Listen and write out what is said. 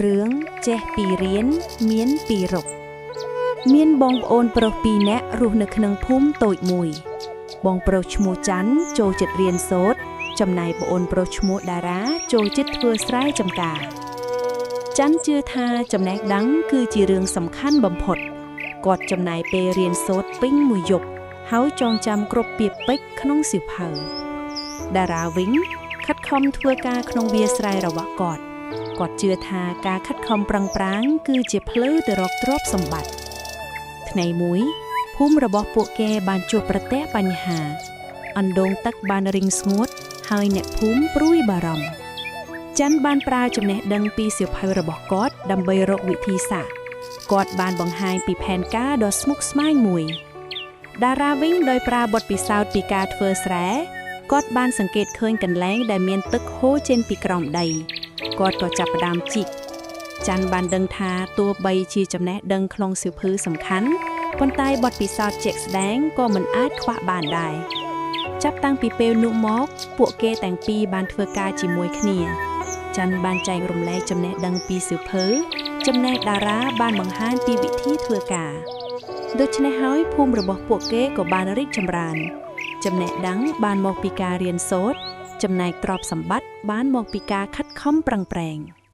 រឿងចេះពីរៀនមានពីរុកមានបងប្អូនប្រុសពីរនាក់រស់នៅក្នុងភូមិតូចមួយ បងប្រុសឈ្មោះច័ន្ទចូលចិត្តរៀនសូត្រចំណែកប្អូនប្រុសឈ្មោះតារាចូលចិត្តធ្វើស្រែចម្ការច័ន្ទជឿថាចំណេះដឹងគឺជារឿងសំខាន់បំផុតគាត់ចំណាយពេលរៀនសូត្រពេញមួយយប់ហើយចងចាំគ្រប់ពាក្យពេចន៍ក្នុងសៀវភៅតារាវិញខិតខំធ្វើការក្នុងវាលស្រែរបស់គាត់ គាត់ជឿថាការខិតខំប្រឹងប្រែងគឺជាផ្លូវទៅរកទ្រព្យសម្បត្តិថ្ងៃមួយភូមិរបស់ពួកគេបានជួបប្រទះបញ្ហាអណ្ដូងទឹកបានរីងស្ងួតហើយអ្នកភូមិព្រួយបារម្ភច័ន្ទបានប្រើចំណេះដឹងពីសៀវភៅរបស់គាត់ដើម្បីរកវិធីសាស្ត្រគាត់បានបង្ហាញពីផែនការដ៏ស្មុគស្មាញមួយតារាវិញដោយប្រើបទពិសោធន៍ពីការធ្វើស្រែគាត់បានសង្កេតឃើញកន្លែងដែលមានទឹកហូរចេញពីក្រោមដី គាត់ក៏ចាប់ផ្ដើមជីកច័ន្ទបានដឹងថាទោះបីជាចំណេះដឹងក្នុងសៀវភៅសំខាន់ប៉ុន្តែបទពិសោធន៍ជាក់ស្ដែងក៏មិនអាចខ្វះបានដែរចាប់តាំងពីពេលនោះមកពួកគេទាំងពីរបានធ្វើការជាមួយគ្នាច័ន្ទបានចែករំលែកចំណេះដឹងពីសៀវភៅចំណែកតារាបានបង្ហាញពីវិធីធ្វើការដូច្នេះហើយភូមិរបស់ពួកគេក៏បានរីកចម្រើន ចំណេះដឹងបានមកពីការរៀនសូត្រចំណែកទ្រព្យសម្បត្តិបានមកពីការខិតខំប្រឹងប្រែង។